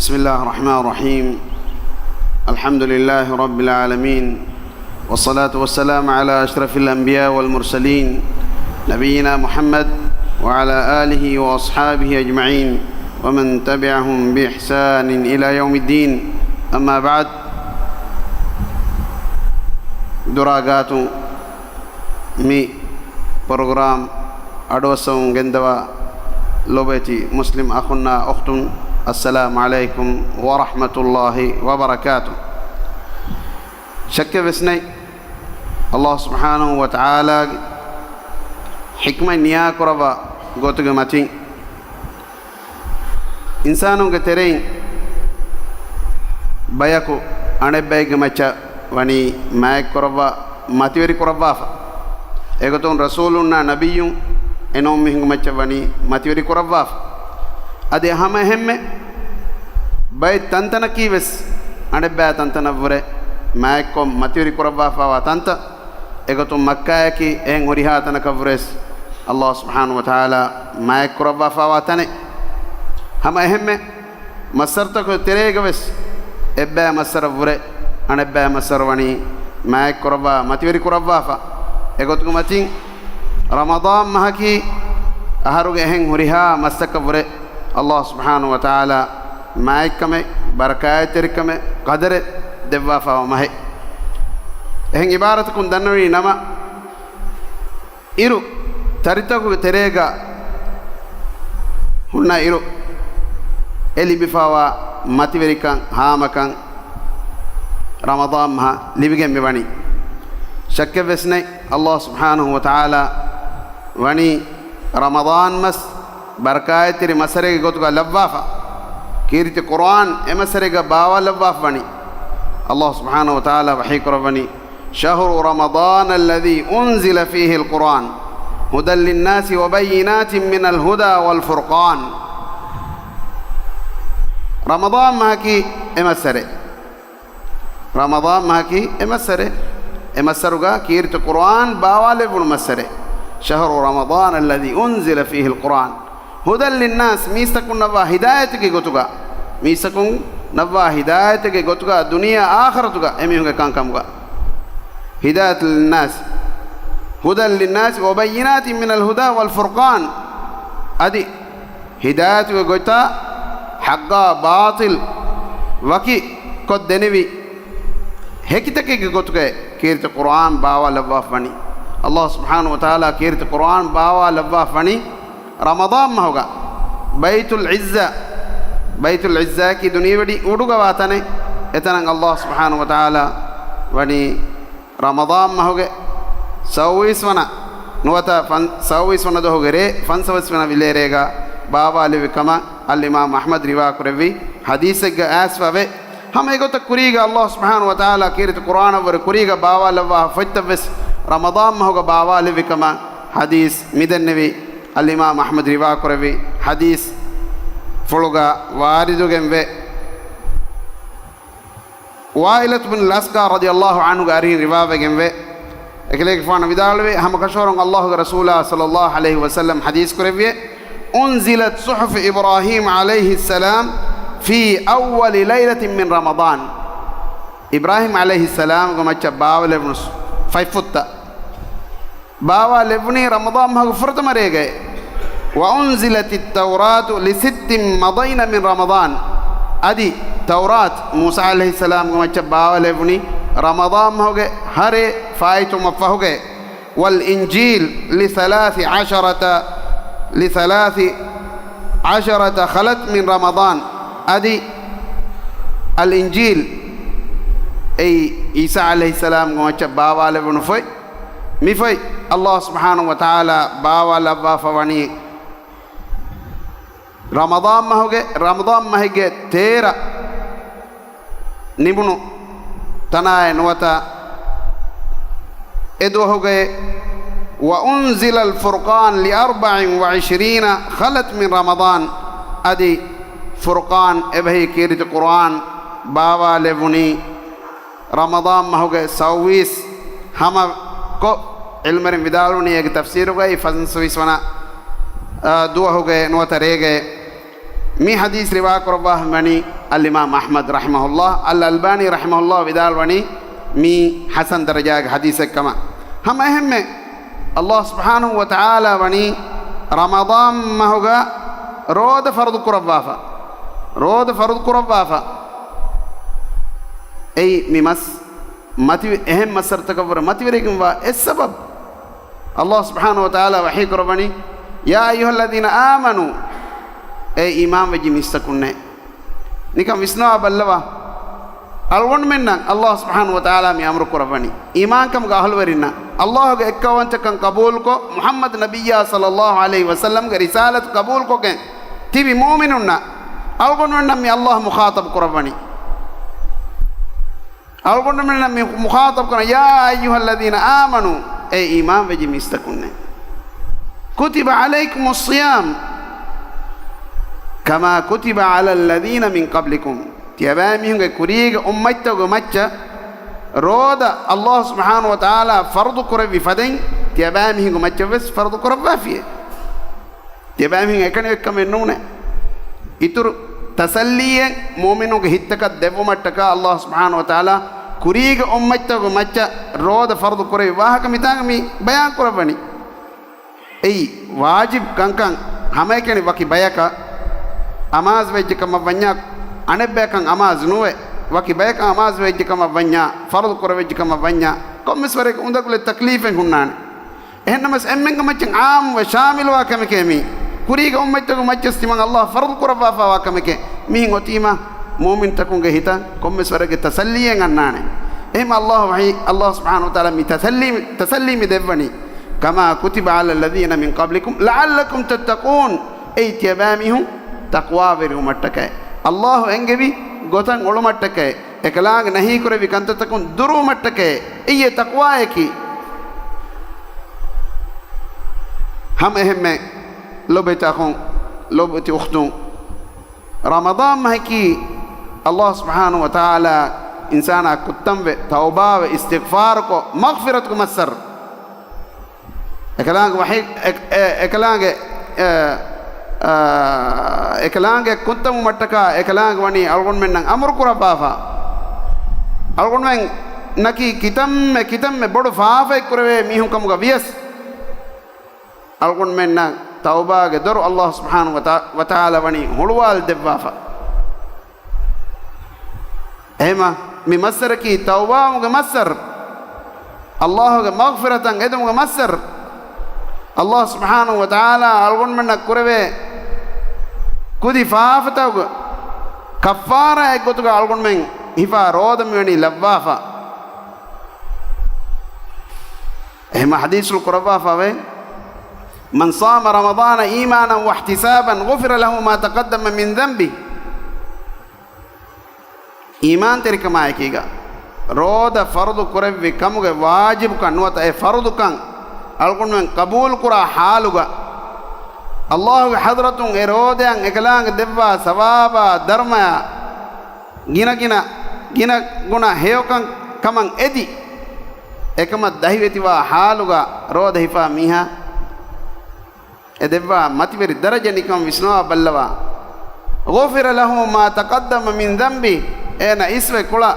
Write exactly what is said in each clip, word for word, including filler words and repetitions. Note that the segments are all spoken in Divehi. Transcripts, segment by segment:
بسم الله الرحمن الرحيم. الحمد لله رب العالمين، والصلاة والسلام على أشرف الأنبياء والمرسلين، نبينا محمد وعلى آله وأصحابه أجمعين، ومن تبعهم بإحسان إلى يوم الدين. أما بعد، ދުރާގާތު މި ޕްރޮގްރާމް އަޑުއައްސަވަމުން ގެންދަވާ ލޮބުވެތި މުސްލިމް އަޚުންނާ އުޚްތުން، އައްސަލާމު ޢަލައިކުމް ވަރަޙްމަތުﷲި ވަބަރަކާތު. ޝައްކެއް ވެސް ނެތް، ﷲ ސުބްޙާނަހޫ ވަތަޢާލާގެ ޙިކްމަތް ނިޔާކުރައްވާ ގޮތުގެ މަތިން، އިންސާނުންގެ ތެރެއިން ބަޔަކު އަނެއްބައެއްގެ މައްޗަށް ވަނީ މާތްކުރައްވާ، މަތިވެރި ކުރައްވާފަ. އެގޮތުން ރަސޫލުންނާ ނަބިއްޔުން އެނޫން މީހުންގެ މައްޗަށް ވަނީ މަތިވެރި ކުރައްވާފަ. އަދި ހަމަ އެހެންމެ ބައެއް ތަންތަނަކީ ވެސް އަނެއްބައި ތަންތަނަށްވުރެ މާތްކޮށް މަތިވެރި ކުރައްވާފައިވާ ތަންތަން. އެގޮތުން މައްކާއަކީ އެހެން ހުރިހާ ތަނަކަށްވުރެސް ﷲ ސުބްޙާނަހޫ ވަތަޢާލާ މާތްކުރައްވާފައިވާ ތަނެއް. ހަމަ އެހެންމެ މައްސަރުތަކުގެ ތެރޭގަ ވެސް އެއްބައި މައްސަރަށްވުރެ އަނެއްބައި މައްސަރު ވަނީ މާތްކުރައްވާ، މަތިވެރި ކުރައްވާފަ. އެގޮތުގެ މަތިން ރަމަޟާން މަހަކީ އަހަރުގެ އެހެން ހުރިހާ މައްސަކަށްވުރެ ﷲ ސުބްޙާނަހޫ ވަތަޢާލާ މާތްކަމެއް، ބަރަކާތްތެރިކަމެއް، ޤަދަރެއް ދެއްވާފައިވާ މަހެއް. އެހެން ޢިބާރަތަކުން ދަންނަވަނީ ނަމަ، އިރު ތަރިތަކުގެ ތެރޭގަ ހުންނަ އިރު އެ ލިބިފައިވާ މަތިވެރިކަން، ހާމަކަން ރަމަޟާން މަހަށް ލިބިގެން މިވަނީ. ޝައްކެއް ވެސް ނެތް، ﷲ ސުބްޙާނަހޫ ވަތަޢާލާ ވަނީ ރަމަޟާން މަސް ބަރަކާތްތެރި މައްސަރެއްގެ ގޮތުގަ ލައްވާފަ. ކީރިތި ޤުރްއާން އެ މައްސަރެއްގަ ބާވާލައްވާފަ ވަނީ. ﷲ ސުބްޙާނަހޫ ވަތަޢާލާ ވަޙީ ކުރައްވަނީ، شهر رمضان الذي أنزل فيه القرآن هدى للناس وبينات من الهدى والفرقان. ރަމަޟާން މަހަކީ އެ މައްސަރެއް. ރަމަޟާން މަހަކީ އެ މައްސަރެއް. އެ މައްސަރުގަ ކީރިތި ޤުރްއާން ބާވާލެއްވުނު މައްސަރެއް. شهر رمضان الذي أنزل فيه القرآن هدى للناس، މީސްތަކުންނަށްވާ ހިދާޔަތުގެ ގޮތުގަ، މީސްތަކުންނަށްވާ ހިދާޔަތުގެ ގޮތުގަ، ދުނިޔެ އާޚިރަތުގަ އެމީހުންގެ ކަންކަމުގަ. هداية للناس، هدى للناس وبينات من الهدى والفرقان. އަދި ހިދާޔަތުގެ ގޮތާ ޙައްޤާ ބާޠިލް ވަކި ކޮށްދެނިވި ހެކިތަކެއްގެ ގޮތުގައި ކީރިތި ޤުރްއާން ބާވާލައްވާފަ ވަނީ. ﷲ ސުބްޙާނަހޫ ވަތަޢާލާ ކީރިތި ޤުރްއާން ބާވާލައްވާފަ ވަނީ ރަމަޟާން މަހުގަ. ބައިތުލް ޢިއްޒާ، ބައިތުލް ޢިއްޒާއަކީ ދުނިޔެވެޑި އުޑުގަ ވާ ތަނެއް. އެތަނަށް ﷲ ސުބްޙާނަހޫ ވަތަޢާލާ ވަނީ ރަމަޟާން މަހުގެ ސައުވީސް ވަނަ ނުވަތަ ފަން-، ސައުވީސް ވަނަ ދުވަހުގެ ރޭ ފަންސަވީސް ވަނަ ވިލޭރޭގަ ބާވާލެއްވި ކަމަށް އަލްއިމާމް އަޙްމަދު ރިވާ ކުރެއްވި ޙަދީޘެއްގަ އައިސްފަވޭ. ހަމަ އެގޮތަށް ކުރީގަ ﷲ ސުބްޙާނަހޫ ވަތަޢާލާ ކީރިތި ޤުރްއާނަށްވުރެ ކުރީގަ ބާވާލައްވާ ފޮތްތައްވެސް ރަމަޟާން މަހުގަ ބާވާލެއްވި ކަމަށް ޙަދީޘް މިދެންނެވި އަލްއިމާމް އަޙްމަދު ރިވާ ކުރެއްވި ޙަދީޘްފުޅުގަ ވާރިދުގެންވޭ. ވާއިލަތު ބިން އަލްއަސްޤާ ރަޟިޔަﷲ ޢަންހުގެ އަރިހިން ރިވާވެގެންވޭ. އެކަލޭގެފާނު ވިދާޅުވޭ، ހަމަ ކަށަވަރުން ﷲގެ ރަސޫލާ ޞައްލަﷲ ޢަލައިހި ވަސައްލަމް ޙަދީޘް ކުރެއްވިއޭ، أنزلت صحف إبراهيم عليه السلام في أول ليلة من رمضان. އިބްރާހީމް ޢަލައިހިއްސަލާމްގެ މައްޗަށް ބާވާލެވުނު ފަތްފުށްތައް ބާވާލެއްވުނީ ރަމަޟާން މަހުގެ ފުރަތަމަ ރޭގައި. وأنزلت التوراة لست مضين من رمضان. އަދި ތައުރާތު މޫސާ ޢަލައިހިއްސަލާމްގެ މައްޗަށް ބާވާލެއްވުނީ ރަމަޟާން މަހުގެ ހަ ރޭ ފާއިތުވުމަށްފަހުގައި. والإنجيل لثلاث عشرة، لثلاث عشرة خلت من رمضان. އަދި އަލްއިންޖީލް، އެއީ ޢީސާ ޢަލައިހިއްސަލާމްގެ މައްޗަށް ބާވާލެވުނު ފޮތް، މި ފޮތް ﷲ ސުބްޙާނަހޫ ވަތަޢާލާ ބާވާލައްވާފަ ވަނީ ރަމަޟާން މަހުގެ، ރަމަޟާން މަހެއްގެ ތޭރަ ނިމުނު ތަނާއެއް ނުވަތަ އެ ދުވަހުގައި. وأنزل الفرقان لأربع وعشرين خلت من رمضان. އަދި ފުރުޤާން އެބަހީ ކީރިތި ޤުރުއާން ބާވާލެވުނީ ރަމަޟާން މަހުގެ ސައުވީސް ހަމަކޮށް، ޢިލްމުވެރިން ވިދާޅުވަނީ އޭގެ ތަފްސީރުގައި ފަންސަވީސް ވަނަ، އާ، ދުވަހުގެ ނުވަތަ ރޭގެ. މި ޙަދީޘް ރިވާކުރައްވާފަ ވަނީ އަލްއިމާމް އަޙްމަދު ރަޙިމަހުﷲ، އަލް އަލްބާނީ ރަޙިމަހުﷲ ވިދާޅުވަނީ މީ ޙަސަން ދަރަޖާގެ ޙަދީޘެއް ކަމަށް. ހަމަ އެހެންމެ ﷲ ސުބްޙާނަހޫ ވަތަޢާލާ ވަނީ ރަމަޟާން މަހުގަ ރޯދަ ފަރުޟު ކުރައްވާފަ، ރޯދަ ފަރުޟު ކުރައްވާފަ. އެއީ މި މަސް މަތިވެ-، އެހެން މައްސަރުތަކަށްވުރެ މަތިވެރިގެންވާ އެއް ސަބަބު. ﷲ ސުބްޙާނަހޫ ވަތަޢާލާ ވަޙީ ކުރައްވަނީ، "يا أيها الذين آمنوا" އޭ އީމާންވެއްޖި މީސްތަކުންނޭ. ނިކަން ވިސްނާ ބައްލަވާ. އަޅުގަނޑުމެންނަށް ﷲ ސުބްޙާނަހޫ ވަތަޢާލާ މި އަމުރު ކުރައްވަނީ، އީމާންކަމުގެ އަހުލުވެރިންނަށް، ﷲގެ އެއްކައުވަންތަކަން ޤަބޫލުކޮށް، މުޙައްމަދު ނަބިއްޔާ ޞައްލައްލާހު ޢަލައިހި ވަސައްލަމްގެ ރިސާލަތު ޤަބޫލުކޮށްގެން ތިބި މުއުމިނުންނަށް އަޅުގަނޑުމެންނަށް މި ﷲ މުޚާޠަބު ކުރައްވަނީ. އަޅުގަނޑުމެންނަށް މި މުޚާޠަބު ކުރަން، "يا أيها الذين آمنوا" އޭ އީމާންވެއްޖި މީސްތަކުންނޭ. "كتب عليكم الصيام كما كتب على الذين من قبلكم" ތިޔަބައިމީހުންގެ ކުރީގެ އުއްމަތްތަކުގެ މައްޗަށް ރޯދަ ﷲ ސުބްޙާނަހޫ ވަތަޢާލާ ފަރުޟު ކުރެއްވި ފަދައިން، ތިޔަބައިމީހުންގެ މައްޗަށް ވެސް ފަރުޟު ކުރައްވާފިޔޭ. ތިޔަބައިމީހުން އެކަނިވެއްކަމެއް ނޫނޭ. އިތުރު ތަސައްލީއެއް މުއުމިނުންގެ ހިތްތަކަށް ދެއްވުމަށްޓަކާ ﷲ ސުބްޙާނަހޫ ވަތަޢާލާ ކުރީގެ އުއްމަތްތަކުގެ މައްޗަށް ރޯދަ ފަރުޟު ކުރެއްވި ވާހަކަ މިތާނގަ މި ބަޔާން ކުރައްވަނީ. އެއީ، ވާޖިބު ކަންކަން ހަމައެކަނި ވަކި ބަޔަކަށް އަމާޒު ވެއްޖެ ކަމަށް ވަންޏާ، އަނެއްބަޔަކަށް އަމާޒު ނުވެ، ވަކި ބަޔަކަށް އަމާޒު ވެއްޖެ ކަމަށް ވަންޏާ، ފަރުޟު ކުރެވިއްޖެ ކަމަށް ވަންޏާ، ކޮންމެސް ވަރެއްގެ އުނދަގުލެއް ތަކްލީފެއް ހުންނާނެ. އެހެންނަމަސް އެންމެންގެ މައްޗަށް ޢާއްމުވެ ޝާމިލުވާ ކަމެކޭ މީ. ކުރީގެ އުއްމަތްތަކުގެ މައްޗަށް ތިމަން ﷲ ފަރުޟު ކުރައްވާފަވާ ކަމެކޭ. މިހެން އޮތީމާ މުއުމިންތަކުންގެ ހިތަށް ކޮންމެސް ވަރެއްގެ ތަސައްލީއެއް އަންނާނެ. އެހެންމަ ﷲ ވަޙީ، ﷲ ސުބްޙާނަހޫ ވަތަޢާލާ މި ތަސައްލީ، ތަސައްލީ މި ދެއްވަނީ، "كما كتب على الذين من قبلكم لعلكم تتقون" އެއީ ތިޔަބައިމީހުން ތަޤްވާވެރިވުމަށްޓަކައި، ﷲ އެންގެވި ގޮތަށް އުޅުމަށްޓަކައި، އެކަލާނގެ ނަހީކުރެއްވި ކަންތައްތަކުން ދުރުވުމަށްޓަކައި، އެއީ ތަޤްވާއަކީ. ހަމަ އެހެންމެ ލޮބުވެތި އަޚުން، ލޮބުވެތި އުޚްތުން، ރަމަޟާން މަހަކީ ﷲ ސުބްޙާނަހޫ ވަތަޢާލާ އިންސާނާ ކުއްތަންވެ، ތައުބާވެ، އިސްތިޣްފާރުކޮށް، މަޣްފިރަތުގެ މައްސަރު. އެކަލާނގެ ވަޙީ، އެ-، އެ-، އެކަލާނގެ، އެ، އާ، އެކަލާނގެ ކުއްތަންވުމަށްޓަކާ އެކަލާނގެ ވަނީ އަޅުގަނޑުމެންނަށް އަމުރު ކުރައްވާފަ. އަޅުގަނޑުމެންނަކީ ކިތަންމެ، ކިތަންމެ ބޮޑު ފާފައެއް ކުރެވޭ މީހުން ކަމުގަ ވިޔަސް، އަޅުގަނޑުމެންނަށް ތައުބާގެ ދޮރު ﷲ ސުބްޙާނަހޫ ވަތަ-، ވަތަޢާލާ ވަނީ ހުޅުވާލަދެއްވާފަ. އެހެމަ މި މައްސަރަކީ ތައުބާވުމުގެ މައްސަރު، ﷲގެ މަޣްފިރަތަށް އެދުމުގެ މައްސަރު. ﷲ ސުބްޙާނަހޫ ވަތަޢާލާ އަޅުގަނޑުމެންނަށް ކުރެވޭ ކުދި ފާފަތަކުގެ ކައްފާރާއެއް ގޮތުގަ އަޅުގަނޑުމެން ހިފާ ރޯދަ މިވަނީ ލައްވާފަ. އެހެމަ ޙަދީޘު ކުރައްވާފަވޭ، "من صام رمضان إيمانا واحتسابا غفر له ما تقدم من ذنبه." އީމާންތެރިކަމާއެކީގަ، ރޯދަ ފަރުޟު ކުރެއްވި ކަމުގެ ވާޖިބުކަން ނުވަތަ އެ ފަރުޟުކަން އަޅުގަނޑުމެން ޤަބޫލުކުރާ ޙާލުގަ، ﷲގެ ޙަޟްރަތުން އެ ރޯދައަށް އެކަލާނގެ ދެއްވާ ސަވާބާ ދަރުމަޔާ ގިނަ ގިނަ، ގިނަ ގުނަ ހެޔޮކަން ކަމަށް އެދި، އެކަމަށް ދަހިވެތިވާ ޙާލުގަ ރޯދަ ހިފާ މީހާ އެ ދެއްވާ މަތިވެރި ދަރަޖަ ނިކަން ވިސްނަވާ ބައްލަވާ. "غفر له ما تقدم من ذنبه" އޭނަ އިސްވެ ކުޅަ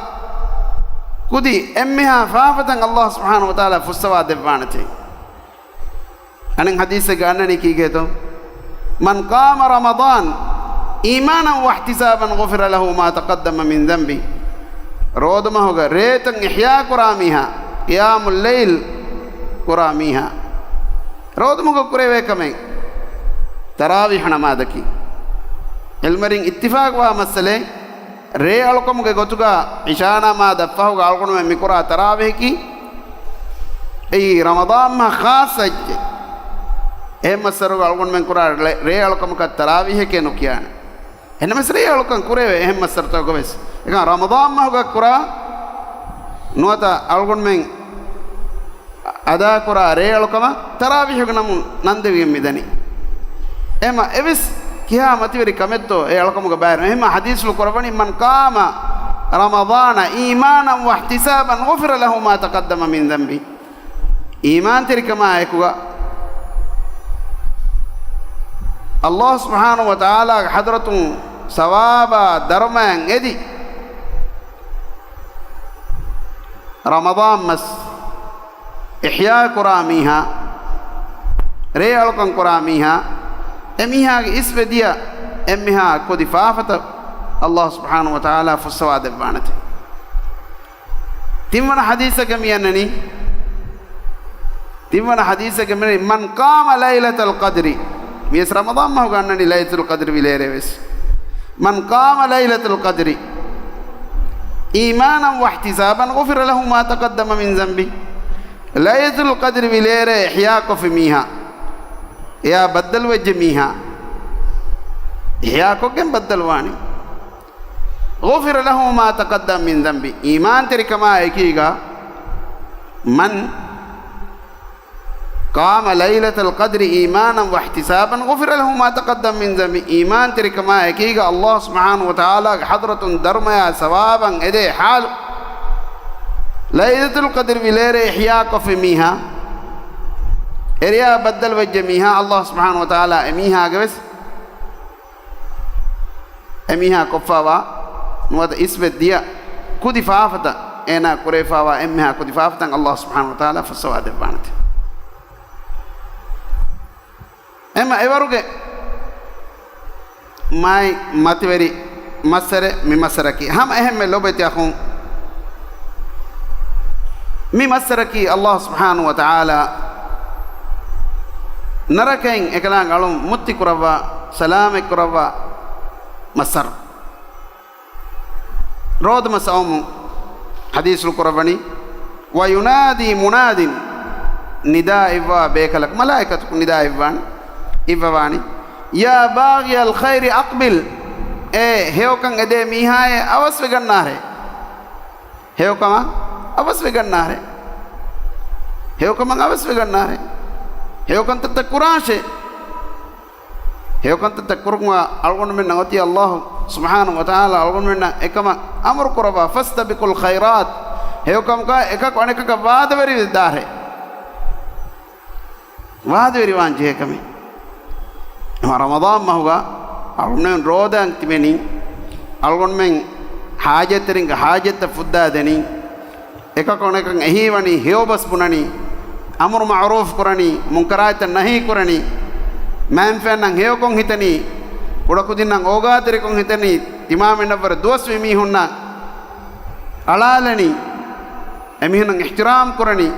ކުދި އެންމެހާ ފާފަތައް ﷲ ސުބްޙާނަހޫ ވަތަޢާލާ ފުއްސަވާ ދެއްވާނެތީ. އަނެއް ޙަދީޘެއްގަ އަންނަނީ ކީގޭތޯ؟ "من قام رمضان إيمانا واحتسابا غفر له ما تقدم من ذنبه" ރޯދަމަހުގަ ރޭތައް އިޙްޔާ ކުރާ މީހާ، ޤިޔާމުލް ލައިލް ކުރާ މީހާ، ރޯދަމަހުގަ ކުރެވޭ ކަމެއް ތަރާވީޙު ނަމާދަކީ. ޢިލްމުވެރިން އިއްތިފާޤުވާ މައްސަލައެއް، ރޭ އަޅުކަމުގެ ގޮތުގަ ޢިޝާ ނަމާދަށްފަހުގަ އަޅުގަނޑުމެން މިކުރާ ތަރާވީޙަކީ، އެއީ ރަމަޟާން މަހަށް ޚާއްޞަ އެއްޗެއް. އެހެން މައްސަރުގަ އަޅުގަނޑުމެން ކުރާ ރޭ، ރޭ އަޅުކަމަކަށް ތަރާވީޙެކޭ ނުކިޔާނެ. އެހެންނަމަސް ރޭ އަޅުކަން ކުރެވޭ އެހެން މައްސަރުތަކުގަ ވެސް. އެކަން ރަމަޟާން މަހުގަ ކުރާ ނުވަތަ އަޅުގަނޑުމެން އަދާކުރާ ރޭ އަޅުކަމަށް ތަރާވީޙުގެ ނަމުން ނަންދެވިގެން މިދަނީ. އެހެމަ އެވެސް ކިހާ މަތިވެރި ކަމެއްތޯ އެ އަޅުކަމުގެ ބައިވެރިން. އެހެމަ ޙަދީޘްފުޅު ކުރައްވަނީ، "من قام رمضان إيمانا واحتسابا غفر له ما تقدم من ذنبه" އީމާންތެރިކަމާއެކުގަ ﷲ ސުބްޙާނަހޫ ވަތަޢާލާގެ ޙަޟްރަތުން ސަވާބާ ދަރުމަޔަށް އެދި، ރަމަޟާން މަސް އިޙްޔާ ކުރާ މީހާ، ރޭ އަޅުކަން ކުރާ މީހާ، އެމީހާގެ އިސްވެ ދިޔަ އެންމެހާ ކުދި ފާފަތައް ﷲ ސުބްޙާނަހޫ ވަތަޢާލާ ފުއްސަވާ ދެއްވާނެތެ. ތިންވަނަ ޙަދީޘަކަށް މި އަންނަނީ، ތިންވަނަ ޙަދީޘަކަށް މި، من قام ليلة القدر، މިޔަސް ރަމަޟާން މަހުގަ އަންނަނީ ލައިލަތުލް ޤަދްރި ވިލޭރޭ ވެސް. من قام ليلة القدر إيمانا واحتسابا غفر له ما تقدم من ذنبه. ލައިލަތުލް ޤަދްރި ވިލޭރޭ އިޙްޔާކޮށްފި މީހާ، އެޔާ ބައްދަލުވެއްޖެ މީހާ، އިޙްޔާކޮށްގެން ބައްދަލުވާނީ. غفر له ما تقدم من ذنبه، އީމާންތެރިކަމާ އެކީގަ، من قام ليلة القدر إيمانا واحتسابا غفر له ما تقدم من ذنبه، އީމާންތެރިކަމާ އެކީގަ ﷲ ސުބްޙާނަހޫ ވަތަޢާލާގެ ޙަޟްރަތުން ދަރުމަޔާ ސަވާބަށް އެދޭ ޙާލު. ލައިލަތުލް ޤަދްރި ވިލޭރޭ އިޙްޔާކޮށްފި މީހާ، އެރެޔާ ބައްދަލުވެއްޖެ މީހާ، ﷲ ސުބްޙާނަހޫ ވަތަޢާލާ އެމީހާގެ ވެސް އެމީހާ ކޮށްފާވާ ނުވަތަ އިސްވެ ދިޔަ ކުދި ފާފަތައް، އޭނާ ކުރެވިފާވާ އެންމެހާ ކުދި ފާފަތައް ﷲ ސުބްޙާނަހޫ ވަތަޢާލާ ފުއްސަވާ ދެއްވާނެތެ. އެމަ އެވަރުގެ މާތް މަތިވެރި މައްސަރެއް މި މައްސަރަކީ. ހަމަ އެހެންމެ ލޮބުވެތި އަޚުން، މި މައްސަރަކީ ﷲ ސުބްޙާނަހޫ ވަތަޢާލާ ނަރަކައިން އެކަލާނގެ އަޅުން މުއްތި ކުރައްވާ، ސަލާމަތް ކުރައްވާ މައްސަރު. ރޯދަމަސް އައުމު ޙަދީޘްފުޅު ކުރައްވަނީ، وينادي مناد، ނިދާ އިއްވާ ބޭކަލަކު، މަލާއިކަތަކު ނިދާ އިއްވާން، އިއްވަވާނީ، يا باغي الخير أقبل، އޭ ހެޔޮކަން އެދޭ މީހާއޭ، އަވަސްވެގަންނާހޭ. ހެޔޮކަމަށް އަވަސްވެގަންނާހޭ. ހެޔޮކަމަށް އަވަސްވެގަންނާހޭ. ހެޔޮކަންތައްތައް ކުރާށޭ. ހެޔޮކަންތައްތައް ކުރުންވާ އަޅުގަނޑުމެންނަށް އޮތީ ﷲ ސުބްޙާނަހޫ ވަތަޢާލާ އަޅުގަނޑުމެންނަށް އެކަމަށް އަމުރު ކުރައްވާ، فاستبقوا الخيرات، ހެޔޮކަމުގަ އެކަކު އަނެކަކަށް ވާދަވެރިވެދާށޭ. ވާދަވެރިވާން ޖެހޭ ކަމެއް. އެމަ ރަމަޟާން މަހުގަ އަޅުގަނޑުމެން ރޯދައަށް ތިބެނީ، އަޅުގަނޑުމެން ޙާޖަތްތެރިންގެ ޙާޖަތްތައް ފުއްދާދެނީ، އެކަކު އަނެކަކަށް އެހީވަނީ ހެޔޮބަސް ބުނަނީ، އަމުރު މަޢުރޫފް ކުރަނީ، މުންކަރާތްތައް ނަހީ ކުރަނީ، މައިންފައިންނަށް ހެޔޮކޮށް ހިތަނީ، ކުޑަކުދިންނަށް އޯގާތެރިކޮށް ހިތަނީ، ތިމާމެންނަށްވުރެ ދުވަސްވީ މީހުންނަށް އަޅާލަނީ، އެމީހުންނަށް އިޙްތިރާމް ކުރަނީ،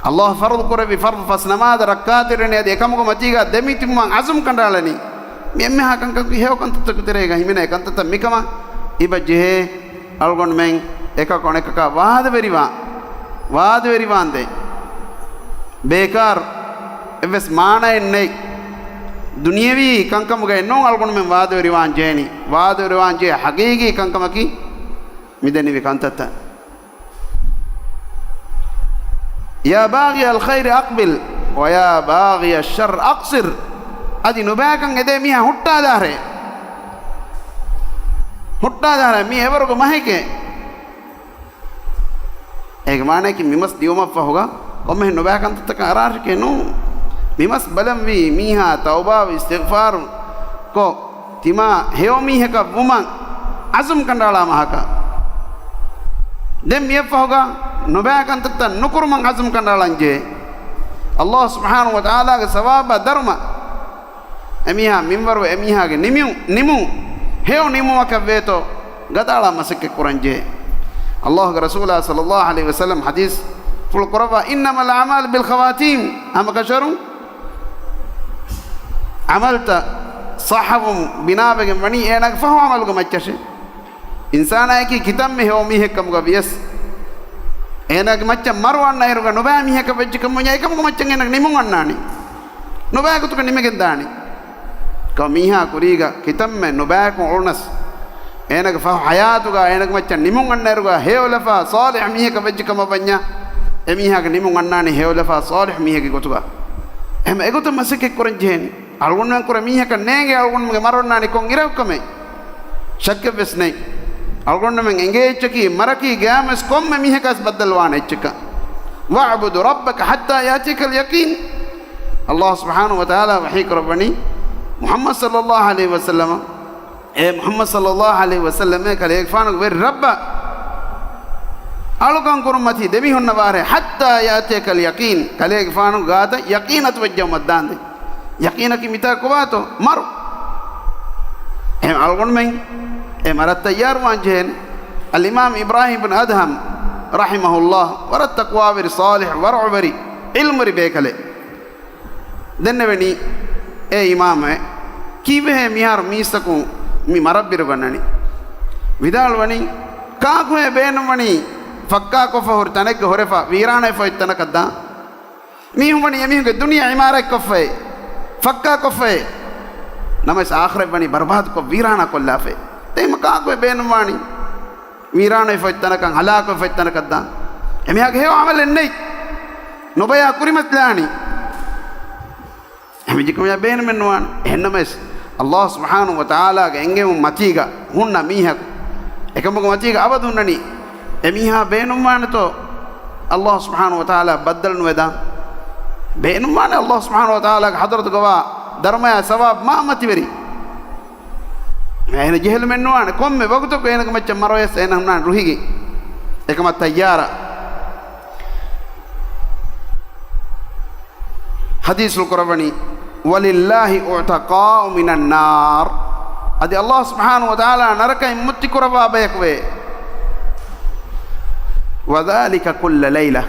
ﷲ ފަރުޟު ކުރެއްވި ފަރުޟު ފަސް ނަމާދަށް ރައްކާތެރިވަނީ، އަދި އެކަމުގެ މަތީގަ ދެމިތިބުމަށް ޢަޒުމް ކަނޑައަޅަނީ. މި އެންމެހާ ކަންކަން ހެޔޮ ކަންތައްތަކުގެ ތެރޭގަ ހިމެނޭ ކަންތައްތައް މިކަމަށް އިބަ ޖެހޭ އަޅުގަނޑުމެން އެކަކު އަނެކަކާ ވާދަވެރިވާ، ވާދަވެރިވާންދޭ. ބޭކާރު އެއްވެސް މާނައެއް ނެތް. ދުނިޔެވީ ކަންކަމުގައެއް ނޫން އަޅުގަނޑުމެން ވާދަވެރިވާން ޖެހެނީ. ވާދަވެރިވާން ޖެހޭ ޙަޤީޤީ ކަންކަމަކީ މިދެންނެވި ކަންތައްތައް. يا باغي الخير أقبل ويا باغي الشر أقصر. އަދި ނުބައިކަން އެދޭ މީހާ ހުއްޓާލާށޭ. ހުއްޓާލާށޭ، މީ އެވަރުގެ މަހެކޭ. އޭގެ މާނައަކީ މި މަސް ދިއުމަށްފަހުގަ ކޮންމެހެން ނުބައި ކަންތައްތަކަށް އަރާށެކޭ ނޫން. މި މަސް ބަލަންވީ މީހާ ތައުބާވެ އިސްތިޣްފާރު ކޮށް، ތިމާ ހެޔޮ މީހަކަށް ވުމަށް ޢަޒުމް ކަނޑައަޅާ މަހަކަށް. ދެން މިއަށްފަހުގަ ނުބައި ކަންތައްތައް ނުކުރުމަށް ޢަޒުމް ކަނޑައަޅަންޖެހޭ. ﷲ ސުބްޙާނަހޫ ވަތަޢާލާގެ ސަވާބާ ދަރުމަ އެމީހާ މިންވަރު އެމީހާގެ ނިމި-، ނިމުން ހެޔޮ ނިމުމަކަށް ވޭތޯ ގަދައަޅާ މަސައްކަތް ކުރަންޖެހޭ. ﷲގެ ރަސޫލާ ޞައްލައްލާހު ޢަލައިހި ވަސައްލަމް ޙަދީޘްފުޅު ކުރައްވާ، إنما الأعمال بالخواتيم، ހަމަކަށަވަރުން ޢަމަލުތައް ޞައްޙަވުން ބިނާވެގެން ވަނީ އޭނާގެ ފަހު ޢަމަލުގެ މައްޗަށޭ. އިންސާނާއަކީ ކިތަންމެ ހެޔޮ މީހެއްކަމުގަ ވިޔަސް، އޭނާގެ މައްޗަށް މަރު އަންނައިރުގަ ނުބައި މީހަކަށް ވެއްޖެކަމުންޏާ އެކަމުގެ މައްޗަށް އޭނާގެ ނިމުން އަންނާނީ. ނުބައި ގޮތުގަ ނިމިގެން ދާނީ. ކޮ މީހާ ކުރީގަ ކިތަންމެ ނުބައިކު އުޅުނަސް، އޭނާގެ ފަހު ޙަޔާތުގަ އޭނާގެ މައްޗަށް ނިމުން އަންނައިރުގަ ހެޔޮލަފާ ޞާލިޙު މީހަކަށް ވެއްޖެކަމަށް ވަންޏާ، އެމީހާގެ ނިމުން އަންނާނީ ހެޔޮލަފާ ޞާލިޙު މީހެއްގެ ގޮތުގަ. އެހެން އެގޮތަށް މަސައްކަތް ކުރަން ޖެހޭނީ. އަޅުގަނޑުމެން ކުރެ މީހަކަށް ނޭނގެ އަޅުގަނޑުމެންގެ މަރު އަންނާނީ ކޮން އިރަކު ކަމެއް؟ ޝައްކެއްވެސް ނެތް. އަޅުގަނޑުމެން އެނގޭ އެއްޗަކީ މަރަކީ ގައިމުވެސް ކޮންމެ މީހަކަށް ބައްދަލުވާނެ އެއްޗަކަށް. وَاعْبُدْ رَبَّكَ حَتَّى يَأْتِيَكَ الْيَقِينُ. ﷲ ސުބްޙާނަހޫ ވަތަޢާލާ ވަޙީ ކުރައްވަނީ، މުޙައްމަދު ޞައްލައްލާހު ޢަލައިހި ވަސައްލަމަ، އޭ މުޙައްމަދު ޞައްލައްލާހު ޢަލައިހި ވަސައްލަމޭ، ކަލޭގެފާނުގެ ވެރި ރައްބަށް އަޅުކަން ކުރުން މަތީ ދެމިހުންނަވާށޭ، حَتَّى يَأْتِيَكَ الْيَقِينُ، ކަލޭގެފާނު ގާތަށް ޔަޤީން އަތުވެއްޖައުމަށްދާންދެން. ޔަޤީނަކީ މިތާ ކޮބާތޯ؟ މަރު. އެހެން އަޅުގަނޑުމެން އެ މަރަށް ތައްޔާރުވާން ޖެހޭނެ. އަލްއިމާމް އިބްރާހީމް ބިން އަދްހަމް ރަޙިމަހުﷲ ވަރަށް ތަޤްވާވެރި، ޞާލިޙު، ވަރަޢުވެރި، ޢިލްމުވެރި ބޭކަލެއް. ދެންނެވެނީ، އޭ އިމާމޭ، ކީއްވެހޭ މިހާރު މީސްތަކުން މި މަރަށް ބިރުގަންނަނީ؟ ވިދާޅުވަނީ، ކާކުހޭ ބޭނުންވަނީ ފައްކާކޮށްފަ ހުރި ތަނެއްގަ ހުރެފަ ވީރާނަވެފަ އޮތް ތަނަކަށް ދާން؟ މީހުން ވަނީ އެމީހުންގެ ދުނިޔެ ޢިމާރާތްކޮށްފައޭ، ފައްކާކޮށްފައޭ. ނަމަވެސް އާޚިރަތް ވަނީ ބަރުބާދުކޮށް ވީރާނާކޮށްލާފައޭ. ދެން ކާކުހޭ ބޭނުންވާނީ ވީރާނަވެފަ އޮތް ތަނަކަށް، ހަލާކުވެފަ އޮތް ތަނަކަށް ދާން؟ އެމީހާގެ ހެޔޮ ޢަމަލެއް ނެތް. ނުބަޔާ ކުރިމަތިލާނީ. އެހެންވެއްޖެކަމަށް ބޭނުމެއް ނުވާނެ. އެހެންނަމަވެސް، ﷲ ސުބްޙާނަހޫ ވަތަޢާލާގެ އެންގެވުން މަތީގަ ހުންނަ މީހަކު، އެކަމުގެ މަތީގަ އަބަދު ހުންނަނީ، އެމީހާ ބޭނުންވާނެތޯ ﷲ ސުބްޙާނަހޫ ވަތަޢާލާ ބައްދަލު ނުވެދާން؟ ބޭނުންވާނެ. ﷲ ސުބްޙާނަހޫ ވަތަޢާލާގެ ޙަޟްރަތުގަވާ ދަރުމަޔާ ސަވާބު މާ މަތިވެރި. އޭނަ ޖެހިލުމެއް ނުވާނެ. ކޮންމެ ވަގުތަކު އޭނަގެ މައްޗަށް މަރުވެސް އޭނަ ހުންނާނެ ރުހިގެން. އެކަމަށް ތައްޔާރަށް. ޙަދީޘްފުޅު ކުރައްވަނީ، وَلِلَّهِ عُتَقَاءُ مِنَ النَّارِ. އަދި ﷲ ސުބްޙާނަހޫ ވަތަޢާލާ ނަރަކައިން މުއްތި ކުރައްވާ ބަޔަކުވޭ. وَذَلِكَ كُلَّ لَيْلَةٍ.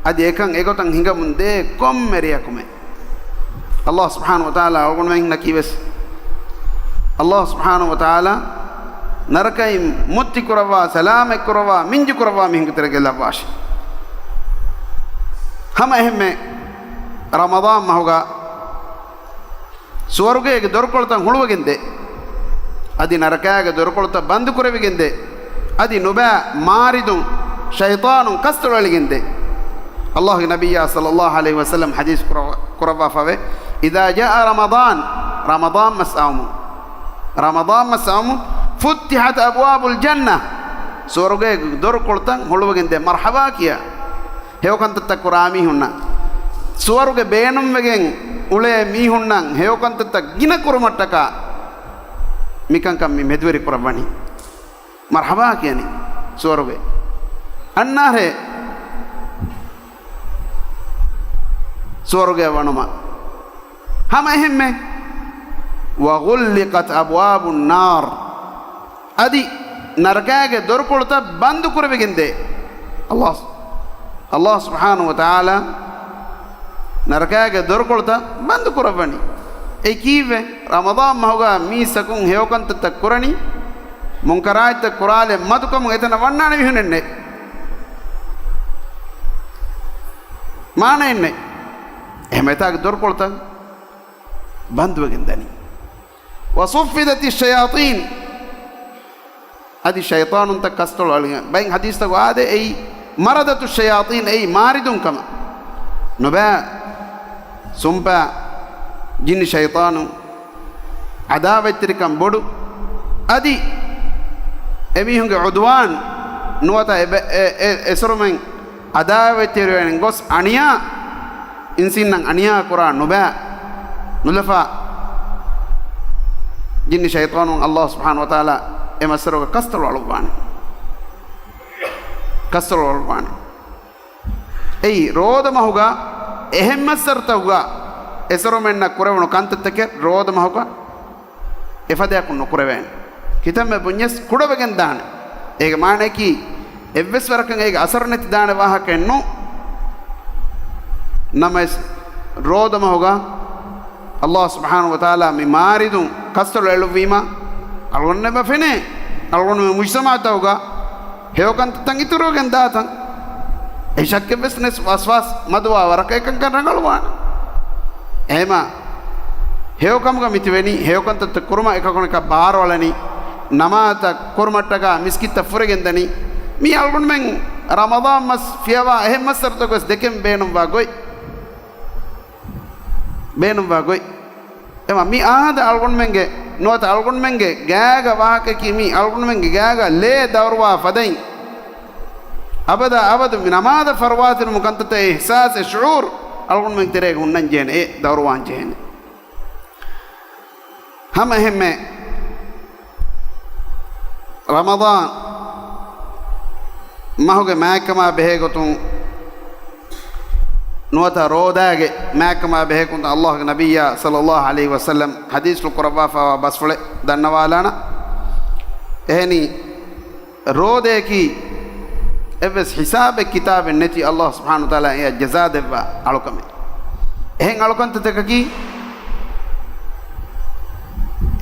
އަދި އެކަން އެގޮތަށް ހިނގަމުން ދޭ ކޮންމެ ރެޔަކުމެ. ﷲ ސުބްޙާނަހޫ ވަތަޢާލާ އަޅުގަނޑުމެންނަކީ ވެސް، ﷲ ސުބްޙާނަހޫ ވަތަޢާލާ ނަރަކައިން މުއްތި ކުރައްވާ، ސަލާމަތް ކުރައްވާ، މިންޖު ކުރައްވާ މީހުންގެ ތެރޭގައި ލައްވާށި. ހަމަ އެހެންމެ ރަމަޟާން މަހުގަ ސުވަރުގޭގެ ދޮރުކޮޅުތައް ހުޅުވިގެން ދޭ. އަދި ނަރަކާގެ ދޮރުކޮޅުތައް ބަންދު ކުރެވިގެން ދޭ. އަދި ނުބައި މާރިދުން ޝައިޠާނުން ކަސްތޮޅައެޅިގެން ދޭ. ﷲގެ ނަބިއްޔާ ޞައްލައްލާހު ޢަލައިހި ވަސައްލަމް ޙަދީޘް ކުރައްވާ، ކުރައްވާފަވޭ، إِذَا جَاءَ رَمَضَانُ، ރަމަޟާން މަސް އައުމުން، ރަމަޟާން މަސް އައުމުން، فُتِحَتْ أَبْوَابُ الْجَنَّةِ، ސުވަރުގޭގެ ދޮރުކޮޅުތައް ހުޅުވިގެން ދޭ، މަރްޙަބާ ކިޔާ. ހެޔޮކަންތައްތައް ކުރާ މީހުންނަށް، ސުވަރުގެ ބޭނުންވެގެން އުޅޭ މީހުންނަށް ހެޔޮކަންތައްތައް ގިނަ ކުރުމަށްޓަކާ މިކަންކަން މި މެދުވެރި ކުރައްވަނީ. މަރްޙަބާ ކިޔަނީ ސުވަރުގެ. އަންނާހޭ ސުވަރުގެ ވަނުމަށް. ހަމަ އެހެންމެ، وَغُلِّقَتْ أَبْوَابُ النَّارِ. އަދި ނަރަކާގެ ދޮރުކޮޅުތައް ބަންދު ކުރެވިގެން ދޭ. ﷲ، ﷲ ސުބްޙާނަހޫ ވަތަޢާލާ ނަރަކާގެ ދޮރުކޮޅުތައް ބަންދު ކުރައްވަނީ. އެ ކީއްވެ؟ ރަމަޟާން މަހުގަ މީސްތަކުން ހެޔޮކަންތައްތައް ކުރަނީ، މުންކަރާތްތައް ކުރާލެއް މަދުކަމުން އެތަނަށް ވަންނާނެ މީހުނެއް ނެތް. މާނައެއް ނެތް. އެހެން އެތާގެ ދޮރުކޮޅުތައް ބަންދުވެގެން ދަނީ. وَصُفِّدَتِ الشَّيَاطِينُ. އަދި ޝައިޠާނުންތައް ކަސްތޮޅު އަޅިގެން. ބައެއް ޙަދީޘްތަކު އާދޭ އެއީ مَرَدَةُ الشَّيَاطِينِ، އެއީ މާރިދުން ކަމަށް. ނުބައި ސުންޕާ ޖިންނި ޝައިޠާނު ޢަދާވަތްތެރިކަން ބޮޑު. އަދި އެމީހުންގެ ޢުދުވާން ނުވަތަ އެ ބެ-، އެ-، އެ-، އެސޮރުމެން ޢަދާވަތްތެރިވެގެން ގޮސް އަނިޔާ، އިންސީންނަށް އަނިޔާ ކުރާ ނުބައި ނުލަފާ ޖިންނި ޝައިޠާނުން ﷲ ސުބްޙާނަހޫ ވަތަޢާލާ އެ މައްސަރުގަ ކަސްތޮޅު އަޅުއްވާނެ. ކަސްތޮޅު އަޅުއްވާނެ. އެއީ ރޯދަ މަހުގަ އެހެން މައްސަރުތަކުގަ އެސޮރުމެންނަށް ކުރެވުނު ކަންތައްތަކެއް ރޯދަ މަހުގަ އެފަދައަކުން ނުކުރެވޭނެ. ކިތަންމެ ބުންޏަސް ކުޑަވެގެން ދާނެ. އޭގެ މާނައަކީ އެއްވެސް ވަރަކަށް އޭގެ އަސަރު ނެތި ދާނެ ވާހަކައެއް ނޫން. ނަމަވެސް ރޯދަ މަހުގަ ﷲ ސުބްޙާނަހޫ ވަތަޢާލާ މި މާރިދުން ކަސްތޮޅު އެޅުއްވީމަ، އަޅުގަނޑުމެން ފެނޭ، އަޅުގަނޑުމެން މުޖްތަމަޢުތަކުގަ ހެޔޮކަންތައްތައް އިތުރުވެގެން ދާތަން. އެ ޝައްކެއްވެސް ނެސް ވަސްވާސް މަދުވާ ވަރަކަށް އެކަންކަން ރަނގަޅުވާނެ. އެހެމަ ހެޔޮކަމުގަ މިތިބެނީ، ހެޔޮކަންތައްތައް ކުރުމަށް އެކަކުނަކަށް ބާރުއަޅަނީ، ނަމާދުތައް ކުރުމަށްޓަކާ މިސްކިތްތައް ފުރެގެން ދަނީ. މީ އަޅުގަނޑުމެން ރަމަޟާން މަސް ފިޔަވާ އެހެން މައްސަރުތަކުވެސް ދެކެން ބޭނުންވާ ގޮތް. ބޭނުންވާ ގޮތް. އެމަ މި އާދަ އަޅުގަނޑުމެންގެ ނުވަތަ އަޅުގަނޑުމެންގެ ގާގަ ވާހަކައަކީ މީ އަޅުގަނޑުމެންގެ ގާގަ ލޭ ދައުރުވާ ފަދައިން. އަބަދާ އަބަދު މި ނަމާދަށް ފަރުވާތިރުމު ކަންތައްތައް އެ އިޙްސާސް އެ ޝުޢޫރު އަޅުގަނޑުމެން ތެރޭގަ ހުންނަން ޖެހޭނެ، އެ ދައުރުވާން ޖެހޭނެ. ހަމަ އެހެންމެ ރަމަޟާން މަހުގެ މާތްކަމާ ބެހޭ ގޮތުން ނުވަތަ ރޯދާގެ މާތްކަމާ ބެހޭ ގޮތުން އައްލާހުގެ ނަބިއްޔާ ޞައްލައްލާހު ޢަލައިހި ވަސައްލަމް ޙަދީޘްފުޅު ކުރައްވާފައިވާ ބަސްފުޅެއް ދަންނަވާލާނަން. އެހެނީ، ރޯދަޔަކީ އެއްވެސް ހިސާބެއް ކިތާބެއް ނެތި އައްލާހު ސުބްޙާނަހު ވަތަޢާލާ އެއަށް ޖަޒާ ދެއްވާ އަޅުކަމެއް. އެހެން އަޅުކަންތަކަކީ،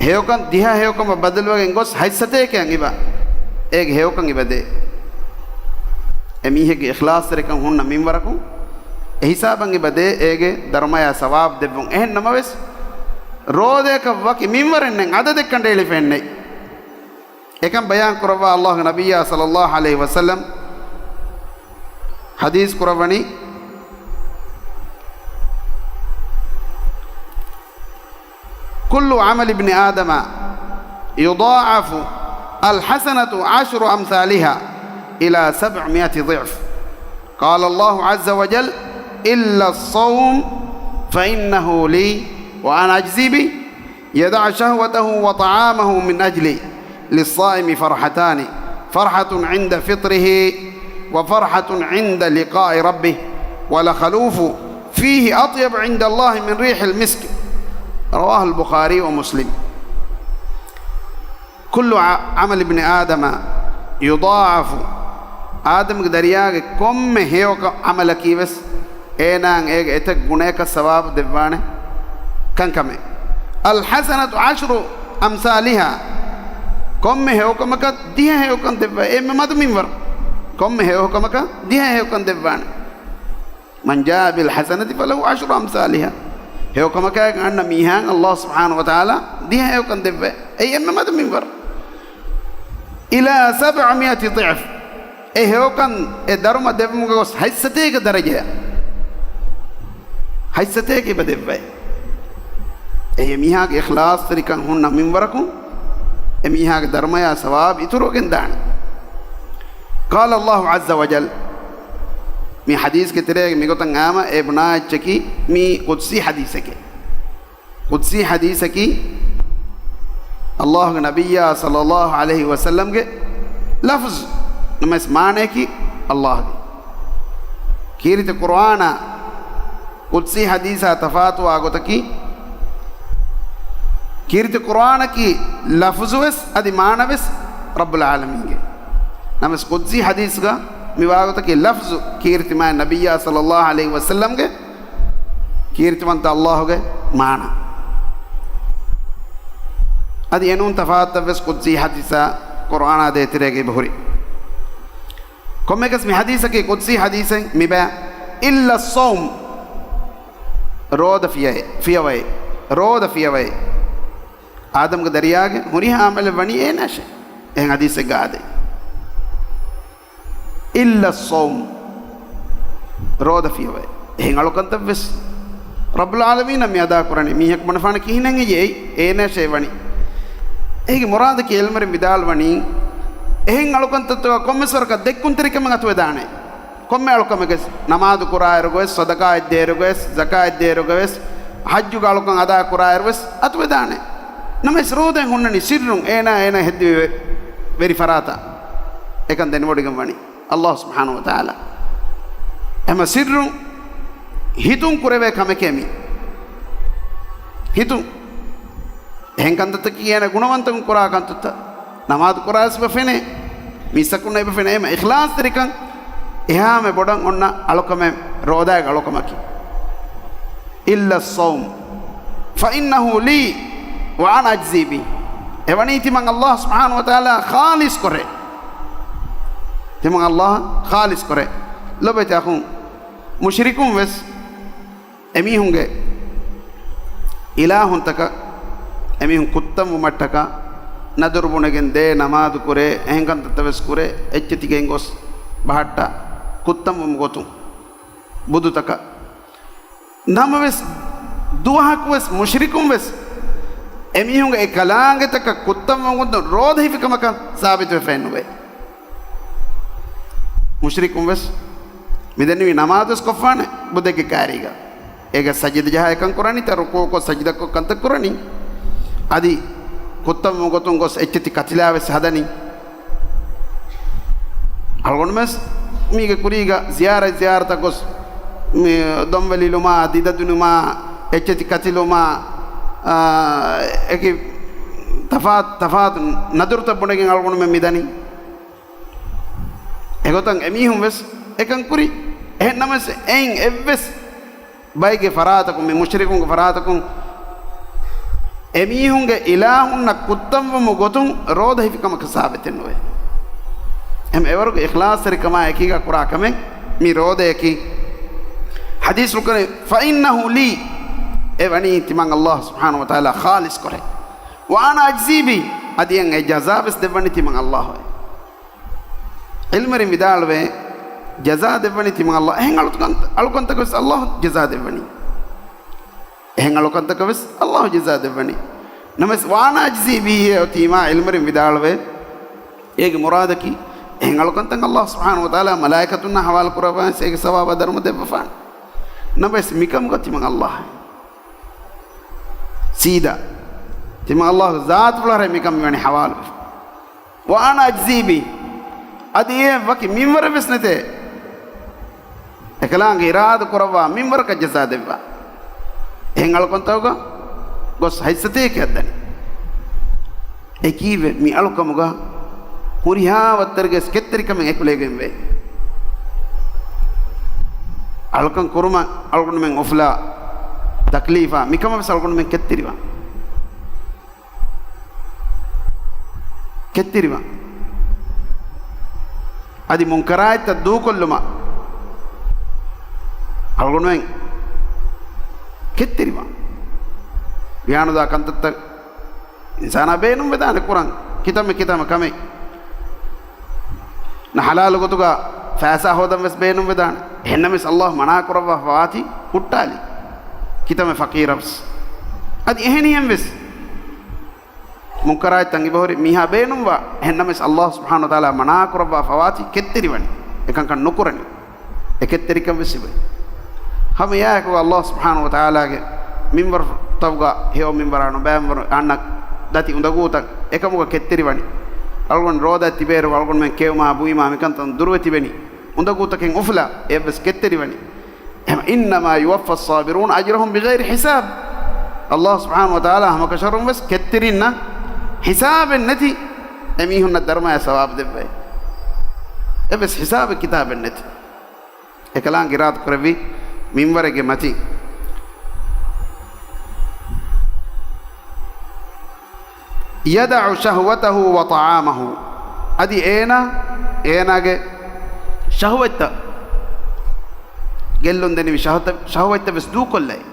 ހެޔޮކަން ދިހަ ހެޔޮކަމަށް ބަދަލުވެގެން ގޮސް ހަތްސަތޭކައަށް އިބަ އޭގެ ހެޔޮކަން އިބަދޭ. އެ މީހެއްގެ އިޚްލާޞްތެރިކަން ހުންނަ މިންވަރަކުން އެ ހިސާބަށް އިބަދޭ އޭގެ ދަރުމަޔާ ސަވާބު ދެއްވުން. އެހެން ނަމަވެސް، ރޯދަޔަކަށް ވަކި މިންވަރެއް ނެތް، ޢަދަދެއް ކަނޑައެޅިފައެއް ނެތް. އެކަން ބަޔާން ކުރައްވާ އައްލާހުގެ ނަބިއްޔާ ޞައްލައްލާހު ޢަލައިހި ވަސައްލަމް ޙަދީޘް ކުރައްވަނީ، كل عمل ابن آدم يضاعف الحسنة عشر أمثالها إلى سبعمائة ضعف. قال الله عز وجل: إلا الصوم فإنه لي وأنا أجزي به. يدع شهوته وطعامه من أجلي. للصائم فرحتان، فرحة عند فطره، وفرحة عند لقاء ربه، ولخلوف فيه أطيب عند الله من ريح المسك. رواه البخاري ومسلم. كل ع-، عمل ابن آدم يضاعف. އާދަމްގެ ދަރިޔާގެ ކޮންމެ ހެޔޮ ކަ-، ޢަމަލަކީ ވެސް އޭނާއަށް އޭގެ އެތައް ގުނަޔަކަށް ސަވާބު ދެއްވާނެ ކަންކަމެއް. الحسنة عشر أمثالها. ކޮންމެ ހެޔޮކަމަކަށް ދިހަ ހެޔޮކަން ދެއްވަ، އެންމެ މަދު މިންވަރު. ކޮންމެ ހެޔޮކަމަކަށް ދިހަ ހެޔޮކަން ދެއްވާނެ. من جاء بالحسنة فله عشر أمثالها. ހެޔޮކަމަކާއެކު އަންނަ މީހާއަށް އައްލާހު ސުބްޙާނަހު ވަތަޢާލާ ދިހަ ހެޔޮކަން ދެއްވަ، އެއީ އެންމެ މަދު މިންވަރު. إلى سبعمائة ضعف. އެ ހެޔޮކަން އެ ދަރުމަ ދެއްވުމުގަ ގޮސް ހަތްސަތޭކަ ދަރަޖައަށް. ހަތްސަތޭކަ އިބަ ދެއްވައި. އެ މީހާގެ އިޚްލާޞްތެރިކަން ހުންނަ މިންވަރަކުން އެ މީހާގެ ދަރުމަޔާ ސަވާބު އިތުރުވެގެން ދާނެ. قال الله عز وجل. މި ޙަދީޘްގެ ތެރޭގަ މިގޮތަށް އާމަ އެ ބުނާ އެއްޗަކީ މީ ޤުދްސީ ޙަދީޘެކޭ. ޤުދްސީ ޙަދީޘަކީ އައްލާހުގެ ނަބިއްޔާ ޞައްލައްލާހު ޢަލައިހި ވަސައްލަމްގެ ލަފްޒު، ނަމަވެސް މާނަޔަކީ އައްލާހުގެ. ކީރިތި ޤުރްއާނާ ޤުދްސީ ޙަދީޘާ ތަފާތުވާ ގޮތަކީ، ކީރިތި ޤުރްއާނަކީ ލަފްޒުވެސް އަދި މާނަވެސް ރައްބުލް ޢާލަމީންގެ. ނަމަވެސް ޤުދްސީ ޙަދީޘްގަ މިވާގޮތަކީ ލަފްޒު ކީރިތި މާތް ނަބިއްޔާ ޞައްލައްލާހު ޢަލައިހި ވަސައްލަމްގެ، ކީރިތިވަންތަ އައްލާހުގެ މާނަ. އަދި އެނޫން ތަފާތުތައްވެސް ޤުދްސީ ޙަދީޘާ ޤުރްއާނާ ދޭތެރޭގައި ބަހުރި. ކޮންމެއަކަސް މި ޙަދީޘަކީ ޤުދްސީ ޙަދީޘެއް މިބަ، إلا الصوم. ރޯދަ ފިޔައެއް، ފިޔަވައެއް، ރޯދަ ފިޔަވައެއް. އާދަމްގެ ދަރިޔާގެ ހުރިހާ ޢަމަލެއް ވަނީ އޭނާށޭ. އެހެން ޙަދީޘެއްގަ އާދޭ. إلا الصوم. ރޯދަ ފިޔަވައި. އެހެން އަޅުކަންތައްވެސް ރައްބުލް ޢާލަމީނަށް މި އަދާކުރަނީ. މީހަކު ބުނެފާނެ ކިހިނެއް ހެއްޔޭ އެއީ؟ އޭނާށޭ ވަނީ. އޭގެ މުރާދަކީ ޢިލްމުވެރިން ވިދާޅުވަނީ، އެހެން އަޅުކަންތައްތަކަށް ކޮންމެސް ވަރަކަށް ދެއްކުންތެރިކަމެއް އަތުވެދާނެ. ކޮންމެ އަޅުކަމެއްގެސް، ނަމާދު ކުރާއިރުގަވެސް، ޞަދަޤާތް ދޭއިރުގަވެސް، ޒަކާތް ދޭއިރުގަވެސް، ޙައްޖުގެ އަޅުކަން އަދާ ކުރާއިރުވެސް އަތުވެދާނެ. ނަމަވެސް ރޯދައިން ހުންނަނީ ސިއްރުން، އޭނާ އޭނާ ހެއްދެވި ވެ-، ވެރި ފަރާތަށް. އެކަން ދެނެވޮޑިގެން ވަނީ އައްލާހު ސުބްޙާނަހު ވަތަޢާލާ. އެމަ ސިއްރުން ހިތުން ކުރެވޭ ކަމެކޭ މީ. ހިތުން. އެހެން ކަންތައްތަކީ އޭނަ ގުނަވަންތަކުން ކުރާ ކަންތައްތައް. ނަމާދު ކުރާސް އެބަ ފެނޭ. މީސްތަކުންނަށް އެބަ ފެނޭ. އެމަ އިޚްލާޞްތެރިކަން އެހާމެ ބޮޑަށް އޮންނަ އަޅުކަމެއް ރޯދާގެ އަޅުކަމަކީ. إلا الصوم فإنه لي وأنا أجزي به. އެވަނީ ތިމަން އައްލާހު ސުބްޙާނަހު ވަތަޢާލާ ޚާލިޞް ކުރޭ. ތިމަން އައްލާހަށް ޚާލިޞް ކުރޭ. ލޮބުވެތި އަޚުން، މުޝްރިކުން ވެސް އެމީހުންގެ އިލާހުންތަކަށް އެމީހުން ކުއްތަންވުމަށްޓަކާ ނަދުރު ބުނެގެން ދޭ، ނަމާދު ކުރޭ، އެހެން ކަންތައްތައް ވެސް ކުރޭ، އެއްޗެތިގެން ގޮސް ބަހައްޓާ ކުއްތަންވުމުގެ ގޮތުން ބުދުތަކަށް. ނަމަވެސް، ދުވަހަކުވެސް މުޝްރިކުން ވެސް އެމީހުންގެ އެ ކަލާނގެތަކަށް ކުއްތަންވުމުގެ ގޮތުން ރޯދަ ހިފި ކަމަކަށް ސާބިތުވެފައެއް ނުވޭ. މުޝްރިކުން ވެސް މިދެންނެވި ނަމާދު ވެސް ކޮށްފާނެ ބުދެއްގެ ކާރީގަ. އޭގަ ސަޖިދަ ޖަހާ އެކަން ކުރަނީ، ތަ ރުކޫޢުކޮށް ސަޖިދަކޮށް ކަންތައް ކުރަނީ. އަދި ކުއްތަންވުމުގެ ގޮތުން ގޮސް އެއްޗެތި ކަތިލާވެސް ހަދަނީ. އަޅުގަނޑުމެސް މީގެ ކުރީގަ ޒިޔާރަތް ޒިޔާރަތަށް ގޮސް މި ދޮންވެލިލުމާ، ދިދަދިނުމާ، އެއްޗެތި ކަތިލުމާ، އާ، އެކި ތަފާތު، ތަފާތު ނަދުރުތައް ބުނެގެން އަޅުގަނޑުމެން މިދަނީ. އެގޮތަށް އެމީހުން ވެސް އެކަން ކުރި. އެހެން ނަމަވެސް އެއިން އެއްވެސް ބައެއްގެ ފަރާތަކުން، މި މުޝްރިކުންގެ ފަރާތަކުން އެމީހުންގެ އިލާހުންނަށް ކުއްތަންވުމުގެ ގޮތުން ރޯދަ ހިފި ކަމަކަށް ސާބިތެއް ނުވޭ. އެހެން އެވަރުގެ އިޚްލާޞްތެރިކަމާ އެކީގަ ކުރާ ކަމެއް މި ރޯދަޔަކީ. ޙަދީޘްފުޅު ކުރޭ، "فإنه لي"، އެ ވަނީ ތިމަން ﷲ ސުބްޙާނަހޫ ވަތަޢާލާ ޚާލިޞް ކުރޭ. "وأنا أجزي به"، އަދި އެ ޖަޒާ ވެސް ދެއްވަނީ ތިމަން ﷲ އޭ. ޢިލްމުވެރިން ވިދާޅުވޭ، ޖަޒާ ދެއްވަނީ ތިމަން ﷲ. އެހެން އަޅުކަން، އަޅުކަންތަކަށް ވެސް ﷲ ޖަޒާ ދެއްވަނީ. އެހެން އަޅުކަންތަކަށް ވެސް ﷲ ޖަޒާ ދެއްވަނީ. ނަމަވެސް "وأنا أجزي به" އޮތީމާ ޢިލްމުވެރިން ވިދާޅުވޭ، އޭގެ މުރާދަކީ، އެހެން އަޅުކަންތައް ﷲ ސުބްޙާނަހޫ ވަތަޢާލާ މަލާއިކަތުންނާ ޙަވާލު ކުރައްވާ ވެސް އޭގެ ސަވާބާ ދަރުމަ ދެއްވަފާނެ. ނަމަވެސް މިކަމުގަ ތިމަން ﷲ ސީދާ ތިމަން ﷲ ގެ ޒާތުފުޅަށް މިކަން މިވަނީ ޙަވާލުވެފަ. "وأنا أجزي به"، އަދި އެ ވަކި މިންވަރެއް ވެސް ނެތޭ. އެކަލާނގެ އިރާދަ ކުރައްވާ މިންވަރަކަށް ޖަޒާ ދެއްވާ. އެހެން އަޅުކަންތަކުގަ ގޮސް ހައްސަތޭކެ ހައްދަނީ. އެކީވެ މި އަޅުކަމުގަ ހުރިހާ ވައްތަރުގެ ކެތްތެރިކަމެއް އެކުލެވިގެންވޭ. އަޅުކަން ކުރުމަށް އަޅުގަނޑުމެން އުފުލާ ތަކްލީފާ މިކަމަށް ވެސް އަޅުގަނޑުމެން ކެތްތެރިވާ. ކެތްތެރިވާ. އަދި މުންކަރާތްތައް ދޫކޮށްލުމަށް އަޅުގަނޑުމެން ކެތްތެރިވާ. ވިޔާނުދާ ކަންތައްތައް އިންސާނާ ބޭނުންވެދާނެ ކުރަން. ކިތަންމެ ކިތަންމެ ކަމެއް ނަ ޙަލާލު ގޮތުގަ ފައިސާ ހޯދަން ވެސް ބޭނުންވެދާނެ. އެހެންނަމަވެސް ﷲ މަނާ ކުރައްވާފަވާތީ ހުއްޓާލި. ކިތަންމެ ފަޤީރަށް ވެސް. އަދި އެހެނިހެން ވެސް މުންކަރާތްތައް އިބަހުރި މީހާ ބޭނުންވާ. އެހެންނަމަވެސް ﷲ ސުބްޙާނަހޫ ވަތަޢާލާ މަނާ ކުރައްވާފަވާތީ ކެތްތެރިވަނީ. އެކަންކަން ނުކުރަނީ. އެ ކެތްތެރިކަން ވެސް އިބަ. ހަމަ އެއާއެކު ﷲ ސުބްޙާނަހޫ ވަތަޢާލާގެ މިންވަރުތަކުގަ ހެޔޮ މިންވަރާ ނުބައިމިންވަރު އަންނަ ދަތި އުނދަގޫތައް އެކަމުގަ ކެތްތެރިވަނީ. އަޅުގަނޑު ރޯދަ ތިބޭރު އަޅުގަނޑުމެން ކެއުމާ ބުއިމާ މިކަންތައް ދުރުވެ ތިބެނީ. އުނދަގޫތަކެއް އުފުލާ އެއަށްވެސް ކެތްތެރިވަނީ. އެހެން، "إنما يوفى الصابرون أجرهم بغير حساب." ﷲ ސުބްޙާނަހޫ ވަތަޢާލާ ހަމަކަށަވަރުން ވެސް ކެތްތެރިންނަށް ހިސާބެއް ނެތި އެމީހުންނަށް ދަރުމަޔާ ސަވާބު ދެއްވައި. އެއްވެސް ހިސާބެއް ކިތާބެއް ނެތި. އެކަލާނގެ އިރާދަ ކުރެއްވި މިންވަރެއްގެ މަތިން. يدع شهوته وطعامه. އަދި އޭނާ، އޭނާގެ ޝަހުވަތްތައް، ގެއްލުން ދެނިވި ޝަހުތަ-، ޝަހުވަތްތައް ވެސް ދޫކޮށްލައި.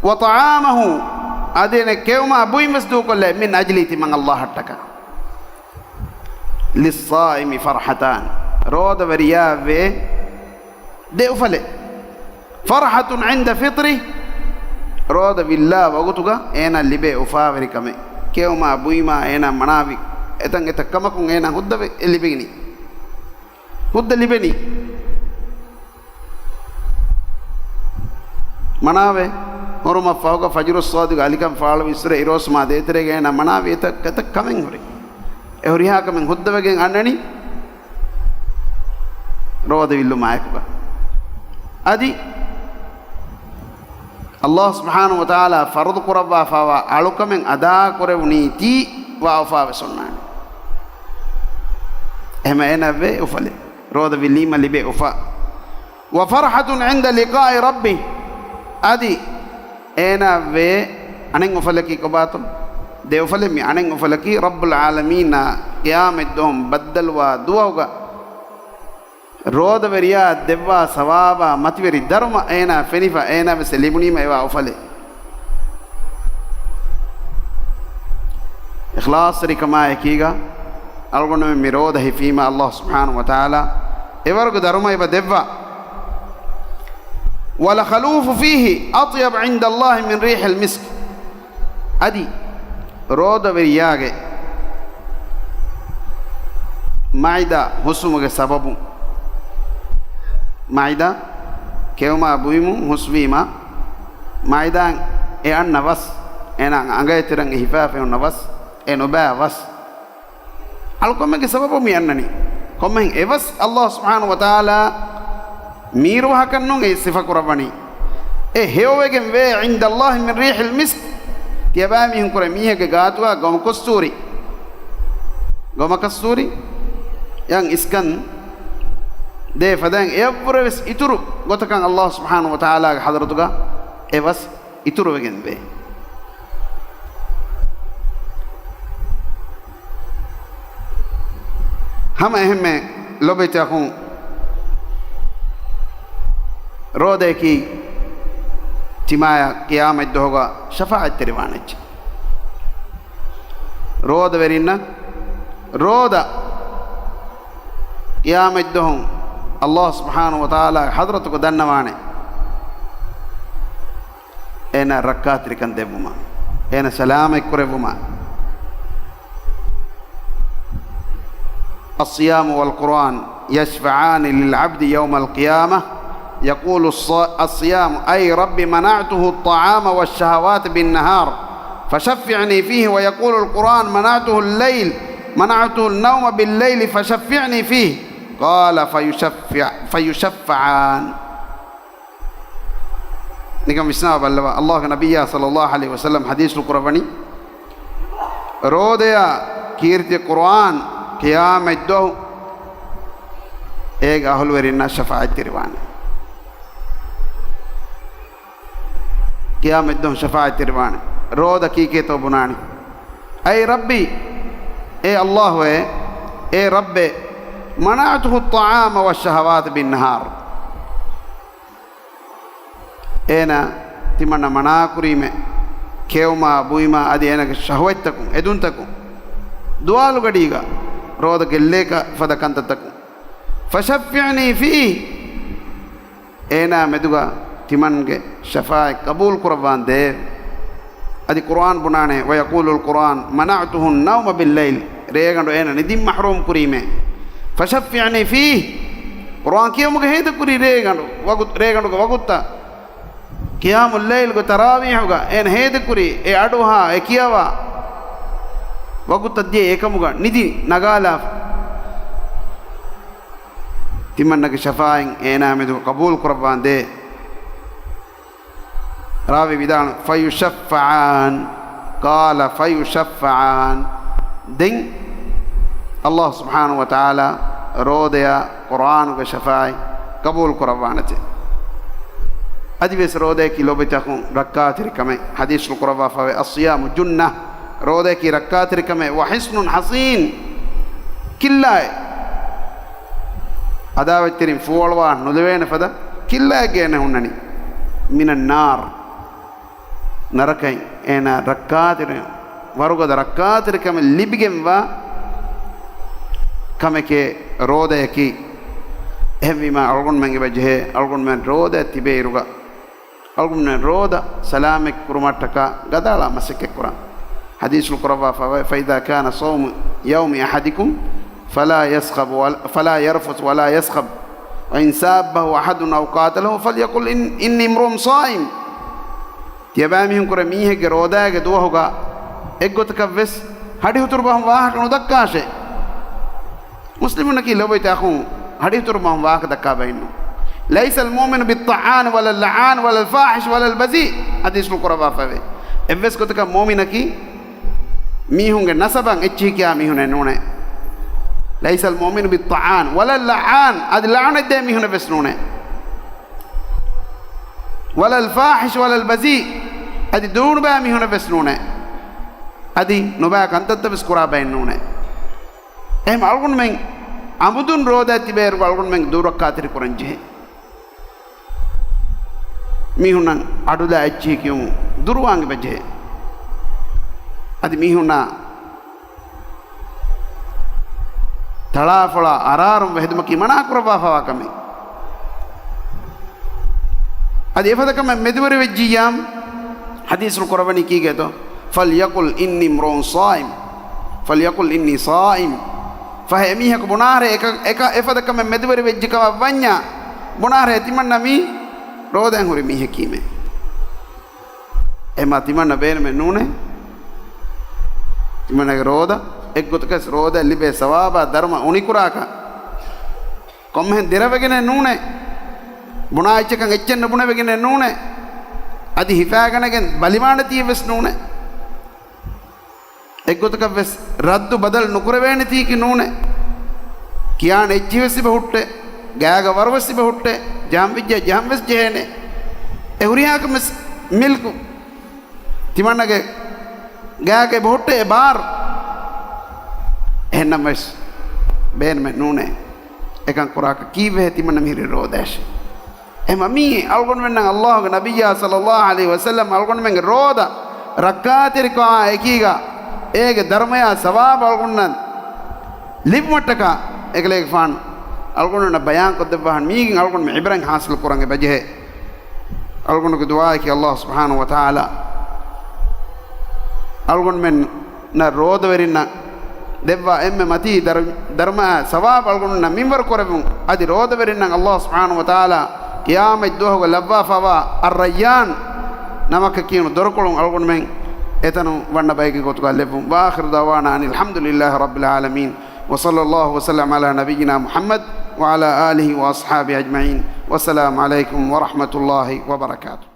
وطعامه، އަދި އޭނާ ކެއުމާ ބުއިން ވެސް ދޫކޮށްލައި، من أجلي، ތިމަން ﷲ އަށްޓަކާ. للصائم فرحتان، ރޯދަވެރިޔާއަށްވޭ ދެ އުފަލެއް. فرحة عند فطره، ރޯދަ ވިއްލާ ވަގުތުގަ އޭނާ ލިބޭ އުފާވެރިކަމެއް. ކެއުމާ ބުއިމާ އޭނާ މަނާވި އެތަން އެތައް ކަމަކުން އޭނާ ހުއްދަ ވެ-، ލިބެނީ. ހުއްދަ ލިބެނީ. މަނާވެ ހުރުމަށްފަހުގަ ފަޖުރުއްސާދިގު އަލިކަން ފާޅުވި އިސްރެ އިރޯސުމާ ދޭތެރޭގަ އޭނާ މަނާވި އެތައް ކަތައް ކަމެއް ހުރި. އެ ހުރިހާ ކަމެއް ހުއްދަވެގެން އަންނަނީ ރޯދަ ވިއްލުމާއެކުގަ. އަދި ﷲ ސުބްޙާނަހޫ ވަތަޢާލާ ފަރުޟު ކުރައްވާފައިވާ އަޅުކަމެއް އަދާކުރެވުނީތީ ވާ އުފާވެސް އޮންނާނެ. އެހެމަ އޭނާއަށްވޭ އުފަލެއް. ރޯދަ ވިއްލީމަ ލިބޭ އުފާ. وفرحة عند لقاء ربه. އަދި އޭނާއަށްވޭ އަނެއް އުފަލަކީ ކޮބާތޯ؟ ދެ އުފަލެއް މި އަނެއް އުފަލަކީ ރައްބުލް ޢާލަމީނާ ޤިޔާމަތްދުވަހު ބައްދަލުވާ ދުވަހުގަ ރޯދަވެރިޔާ ދެއްވާ ސަވާބާ މަތިވެރި ދަރުމަ އޭނާ ފެނިފަ އޭނާ ވެސް ލިބުނީމަ އެވާ އުފަލެއް. އިޚްލާޞްތެރިކަމާއެކީގަ އަޅުގަނޑުމެން މި ރޯދަ ހިފީމަ ﷲ ސުބްޙާނަހޫ ވަތަޢާލާ އެވަރުގެ ދަރުމަ އެބަ ދެއްވާ. ولخلوف فيه أطيب عند الله من ريح المسك. އަދި ރޯދަވެރިޔާގެ މައިދާ ހުސްވުމުގެ ސަބަބުން، މައިދާ ކެއުމާ ބުއިމުން ހުސްވީމާ، މައިދާ އެ އަންނަ ވަސް އޭނާ އަނގަޔަށް ތެރެއަށް ހިފާފައި ހުންނަ ވަސް، އެ ނުބައި ވަސް. އަޅުކަމެއްގެ ސަބަބުން މި އަންނަނީ. ކޮންމެހެން އެވަސް އައްލާހު ސުބްޙާނަހު ވަތަޢާލާ މީރު ވަހަކަށް ނޫން އެ ސިފަ ކުރައްވަނީ. އެ ހެޔޮވެގެން ވޭ، عند الله من ريح المسك، ތިޔަބައިމީހުން ކުރެ މީހެއްގެ ގާތުގަ ގޮމަކަސްތޫރި، ގޮމަކަސްތޫރި އަށް އިސްކަން ދޭ ފަދައިން އެއަށްވުރެ ވެސް އިތުރު ގޮތަކަށް އައްލާހު ސުބްޙާނަހު ވަތަޢާލާގެ ޙަޟްރަތުގަ އެވަސް އިތުރުވެގެން ވޭ. ހަމަ އެހެންމެ ލޮބެތި އަޚުން، ރޯދަޔަކީ ތިމާޔަށް ޤިޔާމަތްދުވަހުގަ ޝަފާޢަތްތެރިވާނެ އެއްޗެއް. ރޯދަވެރިންނަށް ރޯދަ ޤިޔާމަތްދުވަހު އައްލާހު ސުބްޙާނަހު ވަތަޢާލާގެ ޙަޟްރަތުގަ ދަންނަވާނެ. އޭނާ ރައްކާތެރިކަން ދެއްވުމަށް، އޭނާ ސަލާމަތް ކުރެއްވުމަށް. الصيام والقرآن يشفعان للعبد يوم القيامة. يقول الص-، الصيام: أي رب، منعته الطعام والشهوات بالنهار فشفعني فيه. ويقول القرآن: منعته الليل، منعته النوم بالليل فشفعني فيه. قال: فيشفع، فيشفعان. ނިކަން ވިސްނާ ބައްލަވާ، އައްލާހުގެ ނަބިއްޔާ ޞައްލައްލާހު ޢަލައިހި ވަސައްލަމް ޙަދީޘްފުޅު ކުރައްވަނީ، ރޯދަޔާ ކީރިތި ޤުރުއާން ޤިޔާމަތްދުވަހު އޭގެ އަހުލުވެރިންނަށް ޝަފާޢަތްތެރިވާނެ. ޤިޔާމަތްދުވަހު ޝަފާޢަތްތެރިވާނެ. ރޯދަ ކީކޭތޯ ބުނާނީ. أي رب، އޭ އައްލާހުއޭ، އޭ ރައްބޭ، منعته الطعام والشهوات بالنهار. އޭނާ ތިމަންނަ މަނާކުރީމޭ، ކެއުމާ، ބުއިމާ، އަދި އޭނާގެ ޝަހުވަތްތަކުން، އެދުންތަކުން، ދުވާލުގަޑީގަ ރޯދަ ގެއްލޭކަށް ފަދަ ކަންތައްތަކުން. فشفعني فيه، އޭނާ މެދުގަ ތިމަންގެ ޝަފާޢަތް ޤަބޫލު ކުރައްވާނދޭ. އަދި ޤުރުއާން ބުނާނެ، ويقول القرآن: منعته النوم بالليل، ރޭގަނޑު އޭނާ ނިދިން މަޙްރޫމް ކުރީމޭ. فشفعني فيه، ޤުރުއާން ކިޔެވުމުގަ ހޭދަކުރީ ރޭގަނޑު، ވަގުތު، ރޭގަނޑުގެ ވަގުތުތައް، ޤިޔާމުއްލައިލްގެ ތަރާވީޙުގަ އޭނަ ހޭދަކުރީ، އެ އަޑުއަހާ، އެ ކިޔަވާ، ވަގުތުތައް ދިޔަ އެކަމުގަ ނިދި ނަގާލާފަ. ތިމަންނަގެ ޝަފާޢަތް އޭނާ މެދު ޤަބޫލު ކުރައްވާނދޭ. ރާވީ ވިދާޅު، فيشفعان، قال فيشفعان. ދެން އައްލާހު ސުބްޙާނަހު ވަތަޢާލާ ރޯދަޔާ ޤުރުއާނުގެ ޝަފާޢަތް ޤަބޫލު ކުރައްވާނެތެ. އަދިވެސް ރޯދަޔަކީ ލޯބިތަކުން ރައްކާތެރިކަމެއް ޙަދީޘްފުޅު ކުރައްވާފަވޭ، الصيام جنة، ރޯދަޔަކީ ރައްކާތެރިކަމެއް، وحصن حصين، ކިއްލާއެއް. އަދާވަތްތެރިން ފޫއަޅުވާ ނުލެވޭނެ ފަދަ ކިއްލާއެއްގަ އޭނަ ހުންނަނީ. من النار، ނަރަކައިން އޭނާ ރައްކާތެރި، ވަރުގަދަ ރައްކާތެރިކަމެއް ލިބިގެންވާ ކަމެކޭ ރޯދަޔަކީ. އެހެންވީމާ އަޅުގަނޑުމެން އެބަ ޖެހޭ، އަޅުގަނޑުމެން ރޯދައަށް ތިބޭއިރުގަ އަޅުގަނޑުމެން ރޯދަ ސަލާމަތް ކުރުމަށްޓަކާ ގަދައަޅާ މަސައްކަތްކުރަން. ޙަދީޘްފުޅު ކުރައްވާފަވޭ، فإذا كان صوم يوم أحدكم فلا يصخب ولا، فلا يرفث ولا يصخب، وإن سابه أحد أو قاتله فليقل إن، إني امرؤ صائم. ތިޔަބައިމީހުން ކުރެ މީހެއްގެ ރޯދައިގެ ދުވަހުގަ އެއްގޮތަކަށްވެސް ހަޑިހުތުރު ބަހުން ވާހަކަ ނުދައްކާށޭ. މުސްލިމުންނަކީ ލޯބިވެތި އަޚުން ހަޑިހުތުރު ބަހުން ވާހަކަ ދައްކާ ބައެއްނޫން. ليس المؤمن بالطعان ولا اللعان ولا الفاحش ولا البذيء، ޙަދީޘްފުޅު ކުރައްވާފަވޭ. އެއްވެސް ގޮތަކަށް މުއުމިނަކީ މީހުންގެ ނަސަބަށް އެއްޗިހި ކިޔާ މީހުނެއް ނޫނޭ. ليس المؤمن بالطعان ولا اللعان، އަދި ލަޢުނަތްދޭ މީހުނެއް ވެސް ނޫނޭ. ولا الفاحش ولا البذيء، އަދި ދޫނުބައި މީހުނެއް ވެސް ނޫނޭ. އަދި ނުބައި ކަންތައްތައް ވެސް ކުރާ ބައެއް ނޫނޭ. އެހެން އަޅުގަނޑުމެން އަމުދުން ރޯދައަށް ތިބޭއިރު އަޅުގަނޑުމެން ދޫރައްކާތެރި ކުރަން ޖެހޭ. މީހުންނަށް އަޑުލާ އެއްޗިހި ކިޔުމުން ދުރުވާން އެބަޖެހޭ. އަދި މީހުންނާ ތަޅާފޮޅާ އަރާރުން ވެ ހެދުމަކީ މަނާ ކުރައްވާފަވާ ކަމެއް. އަދި އެފަދަ ކަމެއް މެދުވެރި ވެއްޖިއްޔާ، ޙަދީޘްފުޅު ކުރައްވަނީ ކީކޭތޯ؟ فليقل إني امرؤ صائم، فليقل إني صائم. ފަހެ އެމީހަކު ބުނާހަރެ އެކަ، އެކަ، އެފަދަ ކަމެއް މެދުވެރި ވެއްޖި ކަމަށް ވަންޏާ، ބުނާހަރެ ތިމަންނަ މީ ރޯދައިން ހުރި މީހަކީމޭ. އެހެމާ ތިމަންނަ ބޭނުމެއް ނޫނޭ. ތިމަންނަގެ ރޯދަ، އެއްގޮތަކަސް ރޯދައަށް ލިބޭ ސަވާބާ ދަރުމަ އުނިކުރާކަށް ކޮންމެހެން ދެރަވެގެނެއް ނޫނޭ. ބުނާ އެއްޗަކަށް އެއްޗެއް ނުބުނެވެގެނެއް ނޫނޭ. އަދި ހިފާގަނެގެން ބަލިވާނެތީއެއް ވެސް ނޫނޭ. އެއްގޮތަކަށް ވެސް ރައްދު ބަދަލު ނުކުރެވޭނެތީކީ ނޫނޭ. ކިޔާނެ އެއްޗިހި ވެސް އިބަ ހުއްޓޭ، ގާގަ ވަރު ވެސް އިބަ ހުއްޓޭ، ޖަހަން ވެއްޖެ ޖަހަން ވެސް ޖެހޭނެ. އެ ހުރިހާކަން ވެސް މިލްކު. ތިމަންނަގެ ގާގަ އިބަ ހުއްޓޭ އެ ބާރު. އެހެންނަމަވެސް ބޭނުމެއް ނޫނޭ. އެކަން ކުރާކަށް ކީއްވެހޭ ތިމަންނަ މިހިރީ ރޯދައަށޭ؟ އެހެމަ މީ އަޅުގަނޑުމެންނަށް އައްލާހުގެ ނަބިއްޔާ ޞައްލައްލާހު ޢަލައިހި ވަސައްލަމް އަޅުގަނޑުމެންގެ ރޯދަ ރައްކާތެރިކާ އެކީގަ އޭގެ ދަރުމަޔާ ސަވާބު އަޅުގަނޑުމެންނަށް ލިބުމަށްޓަކާ އެކަލޭގެފާނު އަޅުގަނޑުމެންނަށް ބަޔާން ކޮށްދެއްވާހަން މީގެން އަޅުގަނޑުމެން ޢިބްރަތް ޙާޞިލު ކުރަން އެބަޖެހޭ. އަޅުގަނޑުގެ ދުޢާއަކީ އައްލާހު ސުބްޙާނަހު ވަތަޢާލާ އަޅުގަނޑުމެންނަށް ރޯދަވެރިންނަށް ދެއްވާ އެންމެ މަތީ ދަރު-، ދަރުމައާ ސަވާބު އަޅުގަނޑުމެންނަށް މިންވަރު ކުރެއްވުން. އަދި ރޯދަވެރިންނަށް އައްލާހު ސުބްޙާނަހު ވަތަޢާލާ ޤިޔާމަތް ދުވަހުގަ ލައްވާފަވާ އައްރައްޔާން ނަމަކަށް ކިޔުނު ދޮރުކޮޅުން އަޅުގަނޑުމެން އެތަނުން ވަންނަ ބައެއްގެ ގޮތުގަ ލެއްވުން. وآخر دعوانا أن الحمد لله رب العالمين. وصلى الله وسلم على نبينا محمد وعلى آله وأصحابه أجمعين. والسلام عليكم ورحمة الله وبركاته.